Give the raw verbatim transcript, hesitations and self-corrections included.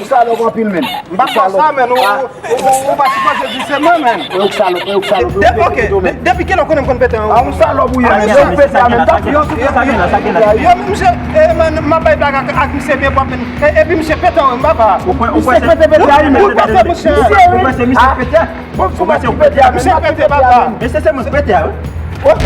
Ou salòp anpil, menn. M pa fè sa, menn. Ou, ou, ou, ou pa sipoze di se mwen, menn. Ou salòp, ou salòp. De, ok, de, depi kilè w konnen m konn pete an? Ah, ou salòp ou ye, menn. Yo pete a, menn. Yo, yo, yo, misye, eh, menn, m ap bay blag ak, ak misye byen pwòp, menn. E, epi misye pete an, m papa. Misye pete, pete a, menn. Ou pete, monchè. Misye, wi. Bon, ou panse ou pete a, menn. Misye pete, papa. Men se, se mwen k pete a, wi. Ok.